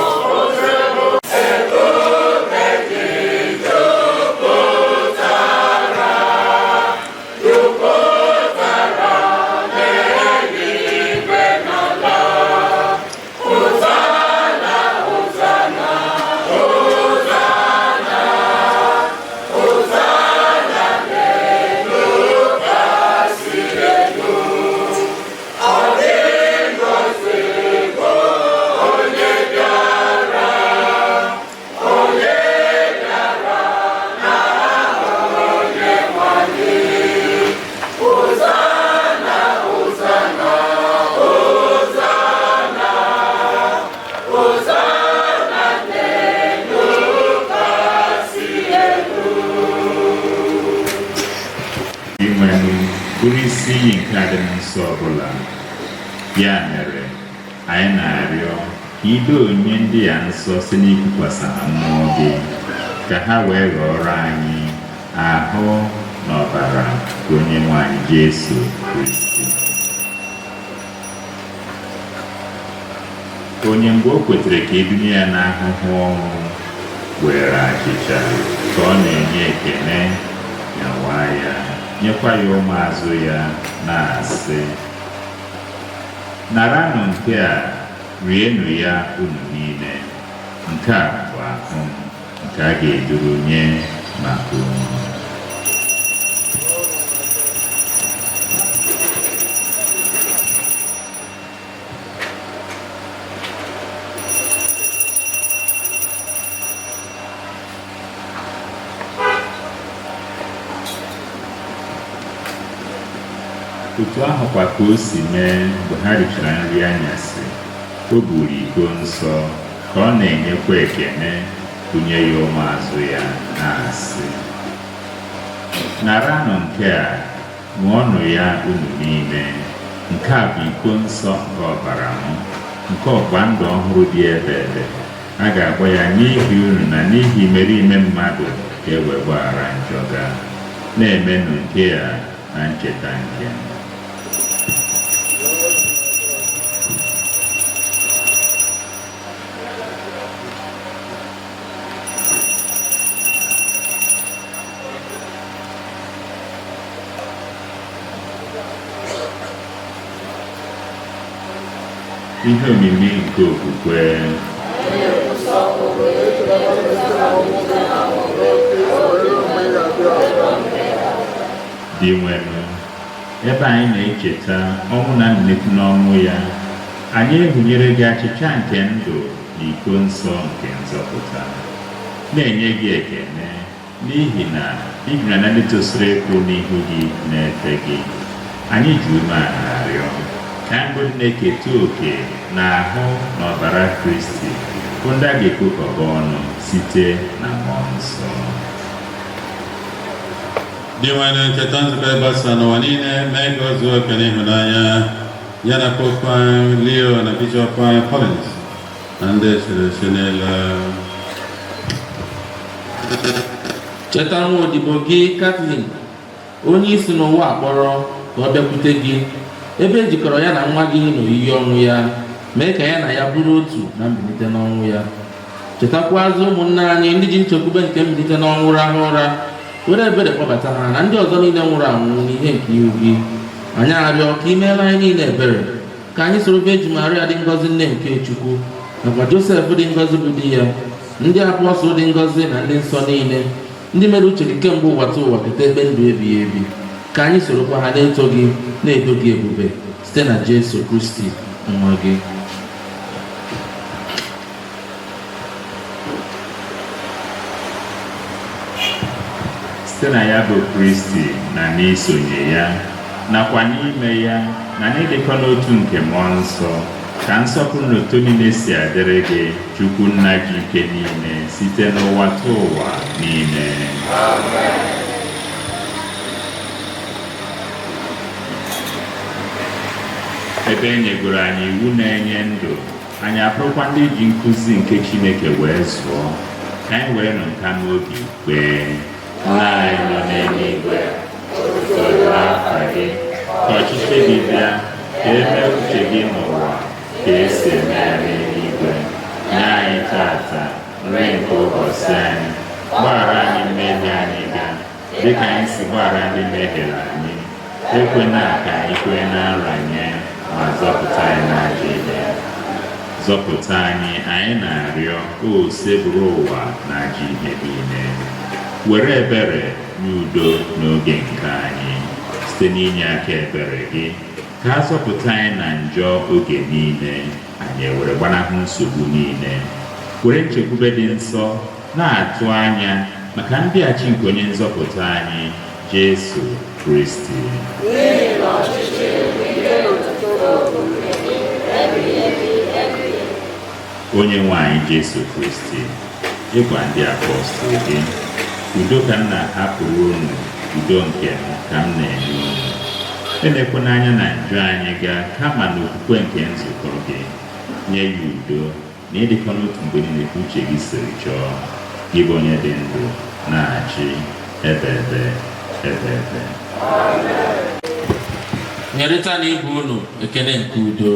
Dinwenụ bụrụ isi iyi nke adịm nsọ ọbụla. Ya mere, anyị na-arịọ ka ido onye ndị ya nsọ site n'ikwukwasị ha mmụọ gị, ka ha wee ghọrọ anyị ahụ na ọbara nke onye nwe anyị Jesu Kristi, onye mgbe o kwetere ka edunye ya n'ahụhụ ọnwụ, were achịcha, ka ọ na-enye ekene, nyawa ya, nyekwa ya ụmụazụ ya, na-asị: "Naranụ nke a, rienụ ya unu niile. Nke a bụ ahụ m nke a ga-eduru nye maka unu." Otu ahụkwa ka o si mee mgbe ha richara nri anyasị, o buru iko nsọ, ka ọ na-enyekwa ekene, bunye ya ụmụazụ ya, na-asị: "Naranụ nke a, ṅụọnụ ya unu niile. Nke a bụ iko nsọ nke ọbara m, nke ọgba ndụ ọhụrụ dị ebe ebe. A ga-agba ya n'ihi unu na n'ihi imerime mmadụ, ka e wee gbaghara njọ ga. Na-emenụ nke a na ncheta nke m." Ihe omimi nke okwukwe. Dinwenụ, ebe anyị na-echeta ọnwụ na mbilite n'ọnwụ ya, anyị ehunyere gị achịcha nke ndụ na iko nsọ nke nzọpụta, na-enye gị ekele n'ihi na ị jụrụ na ndị tosiri ịkwụ n'ihu gị na-efe gị. Anyị ji umeala arịọ ka anyị bụ ndị na-eketa oke na ahụ na ọbara Kristi, bụ ndị a ga-ekpokọba ọnụ site na Mmụọ Nsọ. Dinwenụ, ncheta nzukọ ịgbasa n'ụwa niile, mee ka o zuo oke n'ịhụnanya ya na Popu anyị Leo na Bishọp anyị Collins na ndị echiri echi niile. Cheta nwa odibo gị Kathleen, onye isi n'ụwa akpọrọ ka ọ bịakwute gị, ebe e jikọrọ ya na nwa gị n'oyiyi ọnwụ ya, mee ka ya na ya bụrụ otu na mbilite n'ọnwụ ya. Chetakwazị ụmụnne anyị ndị ji nchekwube nke mbilite n'ọnwụ rahụ ụra, were ebere kpọbata ha na ndị ọzọ niile nwụrụ anwụ n'ihe nke ihu gị. Anyị arịọ ka ị meere anyị niile ebere, ka anyị soro Virgin Maria dị ngọzi, nne nke Chukwu, nakwa Josef dị ngọzi bụ di ya, ndị apọstụl dị ngọzi na ndị nsọ niile, ndị mere uche gị kemgbe ụwa tụ ụwa, keta ebe ndụ ebighị ebi. Ka anyị sorokwa ha na-eto gị, na-edo gị ebube, site na Jesu Kristi nwa gị. Site na ya bụ Kristi, na n'isonye ya, nakwa n'ime ya, na n'ịdịkọ n'otu nke Mmụọ Nsọ, ka nsọpụrụ na otuto niile si adịrị gị, Chukwu Nna ji ike niile, site n'ụwa tụ ụwa niile. Ebe e nyegoro anyị iwu na-enye ndụ, anyị abụrụkwa ndị ji nkụzi nke Chineke wee zụọ, ka anyị were nụ nka n'obi kpee. Nna anyị nọ n'eluigwe, otuto dịrị afa gị, ka ọchịchị gị bịa, ka e mee uche gị n'ụwa ka esi eme ya n'eluigwe. Nye anyị tata nri nke ụbọchị anyị. Gbaghara anyị mmehie anyị ga dịka anyị si gbaghara ndị mehiere anyị. Ekwena ka anyị kwee na nranye, ma zọpụta anyị n'ajọ ihe. Zọpụta anyị, anyị na-arịọ, o sebụrụ ụwa na ajọ ihe niile. Were ebere nye udo n'oge nke anyị, site n'inye aka ebere gị, ka a zọpụta anyị na njọ oge niile, anyị ewere gbanahụ nsogbu niile, were nchekwube dị nsọ na-atụ anya maka mbịaghachi nke onye nzọpụta anyị, Jesu Kristi. Onye nwe anyị Jesu Kristi, ịgwa ndị apọstụl gị, "Udo ka m na-ahapụrụ unu, udo nke m ka m na-enye unu," elekwana anya na njọ anyị ga, kama n'okwukwe nke nzukọ gị, nye ya udo na ịdịkọ n'otu mgbe niile ka uche gị siri chọọ, gị bụ onye dị ndụ na-achị ebe ebe ebe ebe. Nyerịta na ibe unu ekele nke udo.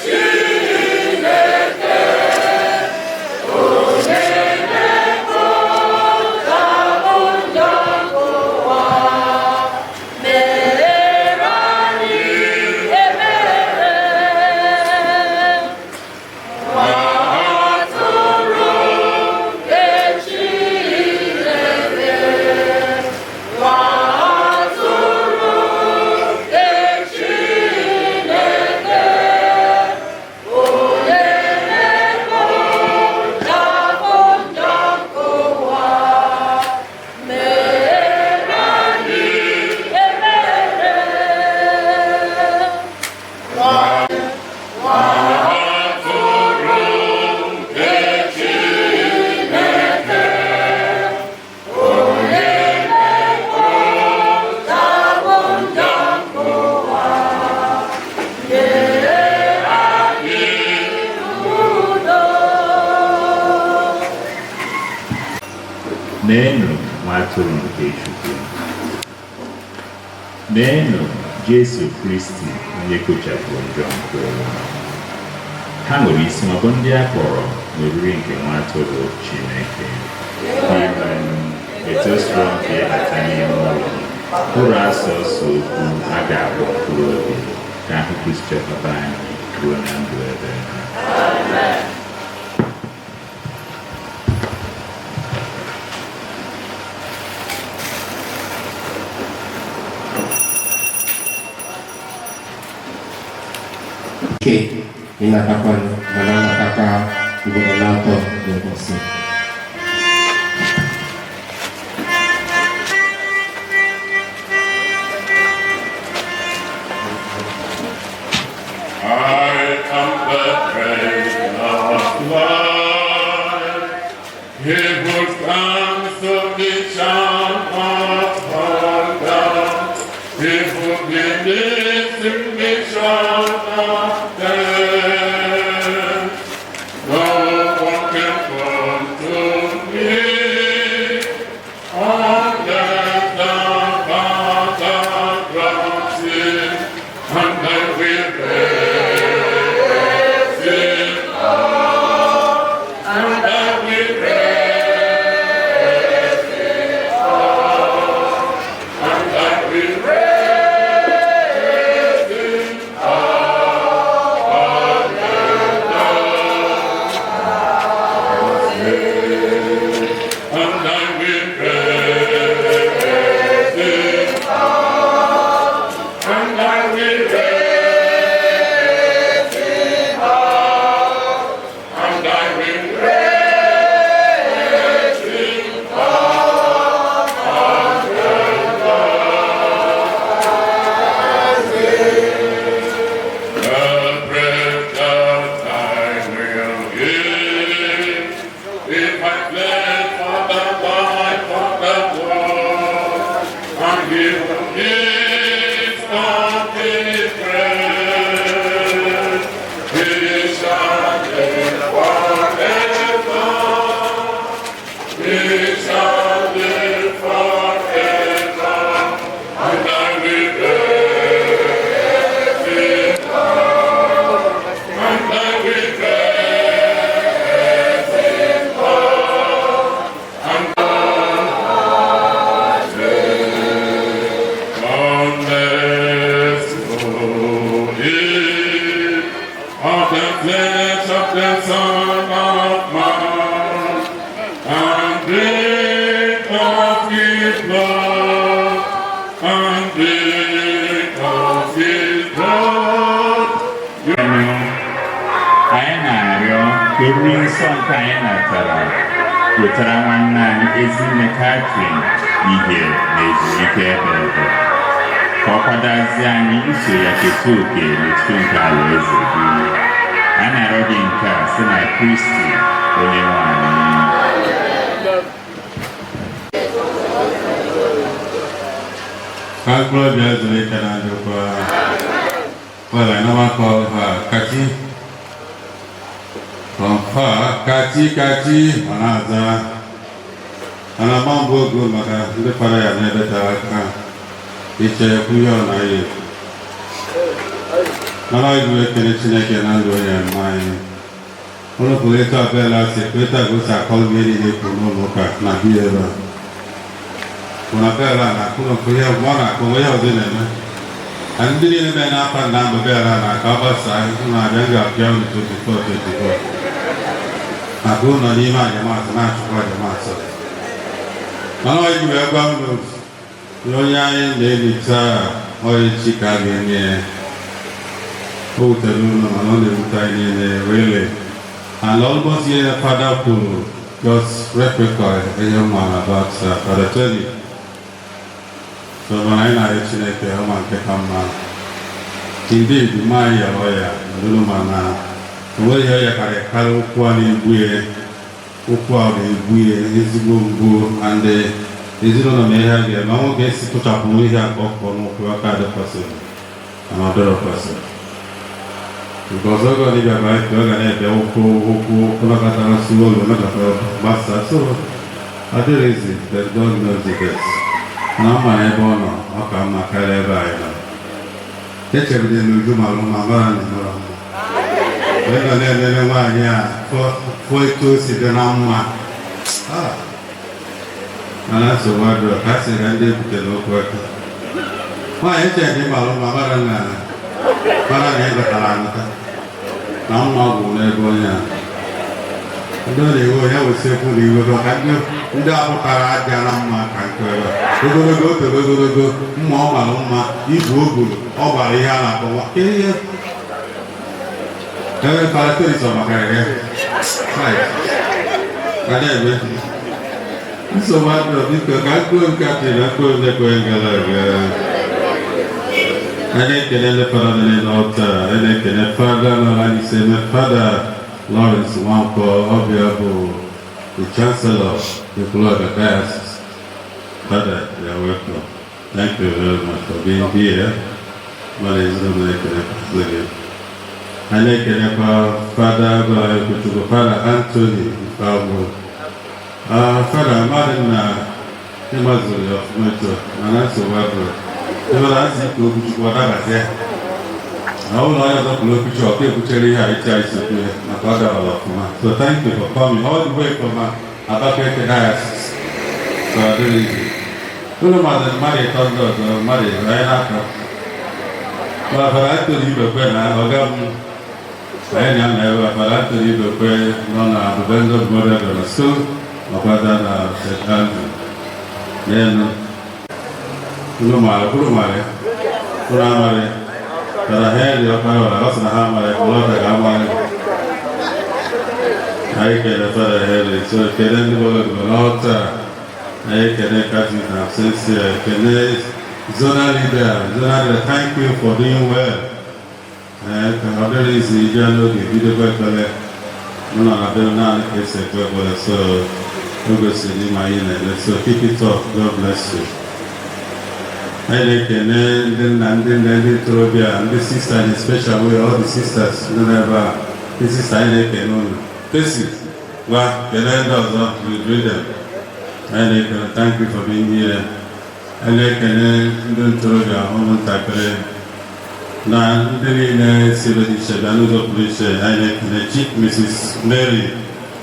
Chineke. Neenụ nwa atụrụ nke Chukwu. Neenụ Jesu Kristi onye kpochapụrụ njọ nke ụwa. Ha nwere isi ma bụ ndị a kpọrọ n'oriri nke nwa atụrụ Chineke. Dinwenụ, etosiro m ka ịbata n'ime ụlọ kwuru asọsọ okwu a ga-akpọ mkpụrụ obi ka ahụ Kristi chekwaba anyị ruo na ndụ ebe. Ike ịnatakwanụ mana anatakwa ugboro na-atọ n'ụbọchị. I am the bread of life. He who comes to me shall not hunger. He who believes in me shall not thirst. No one can come to me unless the Father grants it, and I will raise him up, and I will raise him up, and I will raise him up and I will raise him up, and I will raise him up, and I will raise him up. The bread that I will give, if I bled for the life of the world, and he who eats of this bread, he shall live forever. He shall live forever, and I will raise him up, and I will raise him up, and Unless you eat of the flesh of the Son of Man, and drink of his blood, and drink of his blood. Anyị na-arịọ ka oriri nsọ nke anyị natara wetara nwanne anyị Ezinne Catherine ihe na ezumike ebe ebe ka ọ kwadozie anyị iso ya keta oke n'otu nke alaeze gị. A na-arịọ gị nke a site na Kristi onye nwe anyị. Ka mkpụrụ obi ya zuru ike na ndokwa. Well, I never call her Kati. From far, Kati, Kati, ọ na-aza. Ọ na-agba mbọ oge maka ndị fara ya n'ebe tere aka. Iche ekwu ihe ọ naghị ekwu. Mana ọ bụ ekele Chineke na ndụ onye mma anyị. Ụlọ pụrụ etu abịala si etu a ka o si akọlụ ihe niile kwuru n'ụlọ ụka na biya ebe a. Bụ na bel a na-akụ n'ofu ihe mgbe ọ na-akụ onwe ihe ọzọ na-eme. Na ndị niile mere n'afọ na mgbe bel a na-aka ọ gbasaa unu abịa m ga-apịa unu 24 24. Maka ụlọ n'ime ajamasị na-achụkwa ajamasị. Mana ọ ji wee gwa unu na onye anyị na-eli taa ọ echi ka a ga-enye ya. O wutere unu mana ọ na-ewute anyị niile, really. And almost ihe Fada kwuru just replica ihe m maara about Father Tony. So mana anyị na-arịọ Chineke ọma nke ka mma. Indeed, mma anyị yara ọya ndụrụ, mana o nweghị ihe ọya karịrị karị ụkwụ a na-egbu ya, ụkwụ a na-egbu ya ezigbo mgbu, and ezinụlọ na ihe a ga-eme ọnwụ ga-esi tụchapụ ihe a ka ọ pụọ n'ụkwụ aka adịkwasịrị, mana ọ dịrọ kwesịrị because oge ọdịbịa bụ anyị ọ ga na-ebe ụkwụ ụkwụ ụkwụ nọkọtara si ụlọ nọkọtara gbasa. So Ọ dịrị easy, but God knows the best. Na ọ mara ebe ọ nọ, ọ ka mma karịa ebe anyị nọ. Echebere na Uju mara mma, mara na mara mma. Wee nọ na-elele nwaanyị a fụ etu o si dị na mma. Ah, mana nsogbu adịrọ ka a sị ka ndị ebutere okwu aka. Nwaanyị eche na ị mara mma, mara na ị batara anata na mma gwụ n'ebe onye a. Ndị ọ na-ewe onye wesekwu na iwe maka ndị apụtara aja na mma ka nke ebe a. Ogologo o toro ogologo, mma ọ mara mma, ibu o buru ọ gbara ihe a na-akpọ nwa ihe ebe paratoris ọ maka ya. Right. Ka na-eme nsogbu adịrọ. Biko, ka mkpụrụ nke a tiri mkpụrụ ndekọ gara aga. Anyị na-ekele ndị fada niile n'altar. Anyị na-ekele Fada nọrọ anyị ise eme, Fada Lawrence Nwankwo ọbịa bụ the Chancellor Ekwulobia Diocese. Father, you are welcome. Thank you very much for being here. Mmadụ ezinụlọ na-ekelekwa gị. Anyị na-ekelekwa Fada gwara Okwuchukwu, Fada Anthony Ifeagwu. Fada, mmadụ na ịgbazuru ya ọfụma etu a, mana nsogbu adịrọ. Ebe a sị ka Okwuchukwu ọ dabata ya. Na ọ bụrụ na onye ọzọ kwuru okwuchukwu, ọ ka ekwuchere ihe a iti anyị si kwu ya maka ọ dabara ọfụma. So thank you for coming all the way from Abakaliki Diocese. So ọ dịrị easy. Unu mmadụ mmadụ ịtọ ndị ọzọ mmadụ anyị na-aka. Ma Fada Anthony Ibekwe na ọga m anyị na-anọ ebe a. Fada Anthony Ibekwe nọ na Bubenzo Memorial Grammar School, ọkwada na St. Andrew. N'elu. Unu maara, kwuru maara ya. Unu amara ya. Fada Henry Ọkpara, ọ sị na ha amara ya, ụlọ ga-amara ya. Anyị kele Fada Henry, so kele ndị bọrọ n'altar. Anyị kele Catholic na absentia, kele zonal leader, zonal leader, thank you for doing well. Ee, ka ọ dịrị izi bịa n'oge bidokwa ekpere. Mụ nọ na be m naanị ka esi ekpe ekpere, so o gosiri ịma ihe na-eme. So keep it up, God bless you. Anyị na-ekene ndị nna, ndị nne, ndị ntorobịa, ndị sister in a special way, all the sisters nọ n'ebe a. Ndị sister, anyị na-ekene unu. Tesi, gwa, kelee ndị ọzọ, you greet them. Anyị na-ekene, thank you for being here. Anyị na-ekene ndị ntorobịa, ụmụntakịrị na ndị niile si ebe dị iche bịa n'ụzọ pụrụ iche. Anyị na-ekene Chief Mrs. Mary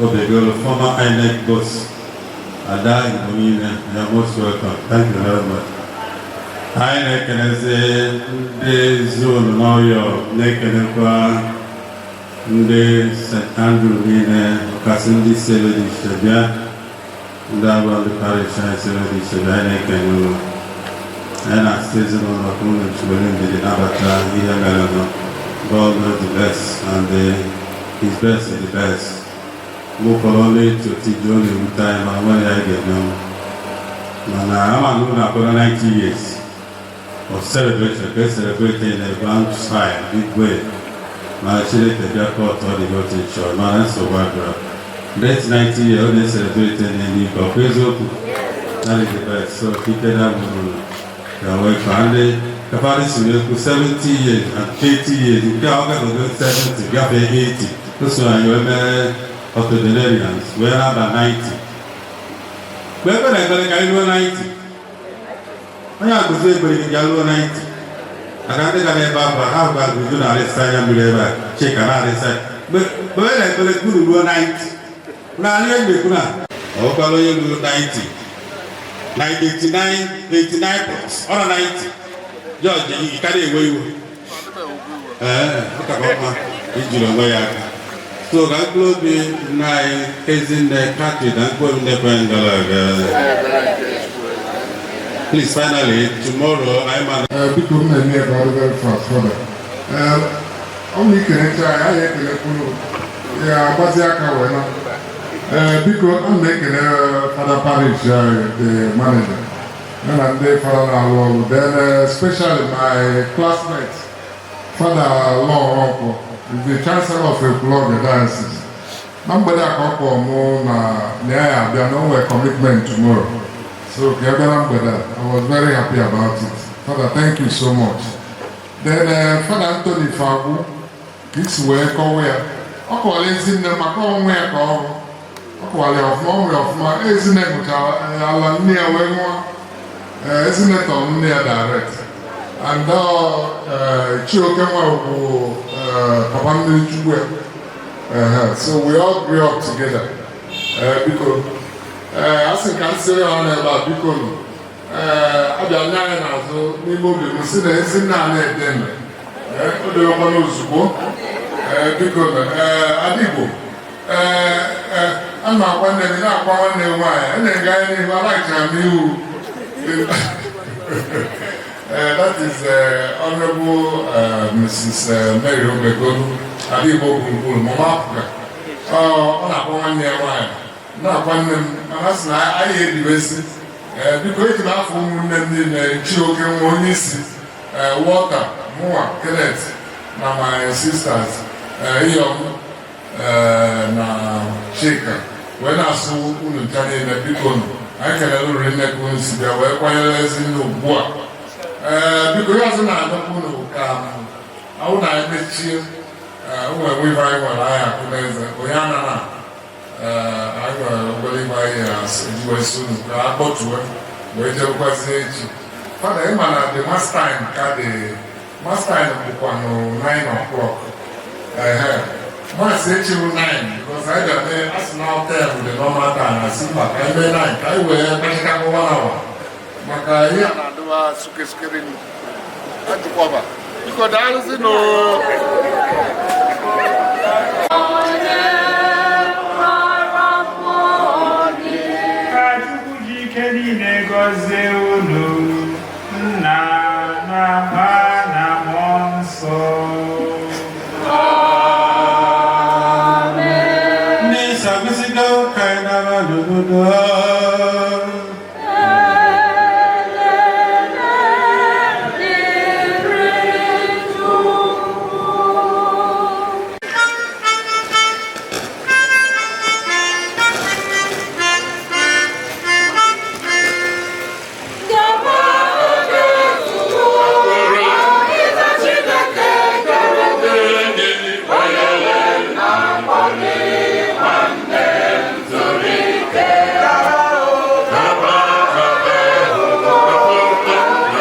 Obegolu, former INEC boss, Ada Igbo niile, you are most welcome. Thank you very much. Anyị na-ekenezi ndị zonu n'Ọyọ, na-ekenekwa ndị St. Andrew niile, ọkasị ndị si ebe dị iche bịa, ndị abụọ ndị parish anyị si ebe dị iche bịa. Anyị na-ekene unu. Anyị na-asị ezinụlọ ka unu jiwere ndidi nabata ihe merenụ. God knows the best and his best is the best. Mgbe ụfọdụ ọ na-etu otiji, ọ na-ewute anyị, mana nwere ya anyị ga-emenwu. Mana ama na unu akwado 90 years of celebration ka e celebrate in a grand style, big way, mana Chineke bịa kọtụ ọ dị otu chọrọ, mana nsogbu adịrọ. That 90 years ọ na-celebrate n'eluigwe, ọkwa eziokwu? That is the best. So ike na gburu ya wee ka ndị kapari si wee kwu 70 years and 80 years, nke a ọ gagogo 70 gafee 80, o so anyị wee mere octogenarians wee na-aba 90. Mgbe ekpere ekpere ka anyị ruo 90, onye agụzi ekpere gị ga ruo 90, maka ndị ga n'ebe ahụ ha gwa guzo na-arịsa anya mmiri ebe a, Chika na-arịsa. Mgbe onye na-ekpere kwuru ruo 90 na ihe na-ekwu na ọ bụkwara onye ruru 90 na 89, 89 plus, ọ nọ 90, jọji karịa ewe iwe. Ee, ọ ka mma ijiri onwe ya aka. So ka mkpụrụ obi nna anyị, Ezinne Kathy, na mkpụrụ obi ndị kwenye gara aga. Please, finally, tomorrow anyị ma Biko, m na-eme ya ka ọ dị very fast, Father. Ọ bụ ikelecha anyị, anyị ekelekwuru ya, agbazi aka wee na. Biko, a na-ekele Fada Parish anyị, the manager, ya na ndị fada na-alụ ọrụ, then especially my classmate, Fada Law Nwankwo, is the Chancellor of Ekwulobia Diocese. Na mgbede a ka ọ kpọrọ mụ na ya ya abịa, na o nwere commitment tomorrow. So ka ya bịa na mgbede a, I was very happy about it. Father, thank you so much. Then Father Anthony Fagwu, ka isi wee kọwa ya, ọ kọwara Ezinne maka onwe ya ka ọ bụ. Ọ kụwara ya ọfụma, ọ mụrụ ya ọfụma. Ezinne gụchara ala nne ya wee nwụọ. Ezinne tọrọ nne ya direct, and Chioke nwa bụ papa mmiri chukwu ya. So we all grew up together. Biko, a sị ka m sịrị ha n'ebe a, biko nụ, abịa nye anyị n'azụ n'ime obi m si na ezinne a na-ede eme o dewekwana ozugbo. Biko nụ, Adigbo, ee, a na-akwa nne gị, na-akwa nwanne m nwaanyị a na-ega anya n'ihu alachara m ihu. That is Honorable Mrs. Mary Obegolu, Adigbo gburugburu, Mama Africa. Ọ na-akpọ nwanne ya nwaanyị, na-akwa nne m, mana sị na anyị ebiwesi. Biko, eji m afọ ụmụnne m niile, Chioke nwa onye isi, Walter, mụnwa, Kenneth na my sisters, Iyom na Chika, wee na-asụ unu ncha niile, biko nụ, anyị kelere uru nne ka unu si bịa wee kwanyere ezi nne ugbu a. Biko, ihe ọzọ na-adọkwa unu ka awụ na anyị mechie ụmụ enwe ife anyị nwere, anyị akụ n'eze onye anara. Anyị nwere obere ife anyị ejiwesi unu ka a kpọtue wee jebekwazie echi. Fada, ịma na the mass time ka dị, mass time bụkwanụ 9 o'clock. Ehe, mass echi bụ 9, because anyị ga-eme asị na 10 bụ the normal time, asị mba, ka anyị mee 9 ka anyị wee kpachakwa 1 hour maka ihe a na-adịwa sukesukere. Ajụkwaba, biko, daalụzinụ. Onye mara mmụọ gị. Ka Chukwu ji ike niile gọzie unu, Nna na Nwa na Mmụọ Nsọ. Amen. Misa agwụsịgo, ka anyị naba n'udo. Ekele dịrị Chukwu. Gaba oge Chukwu, ịza Chineke kere gị, onye na-akpọ gị, nwanne m, zuru ike.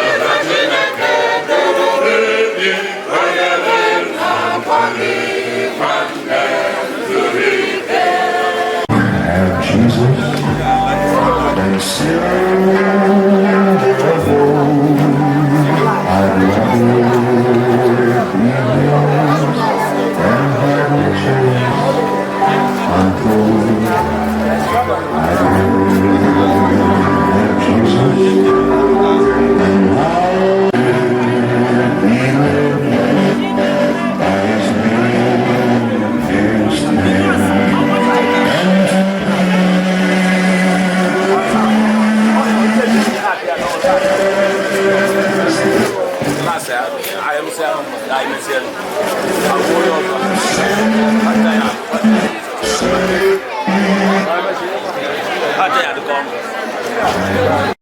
Ịza Chineke kere gị, onye na-akpọ gị, nwanne m, zuru ike. Have Jesus and silver gold. I'd rather be yours than have riches untold. I'd rather have Jesus than be led by his nearest hand. And to Aja ya dịka ọnụ.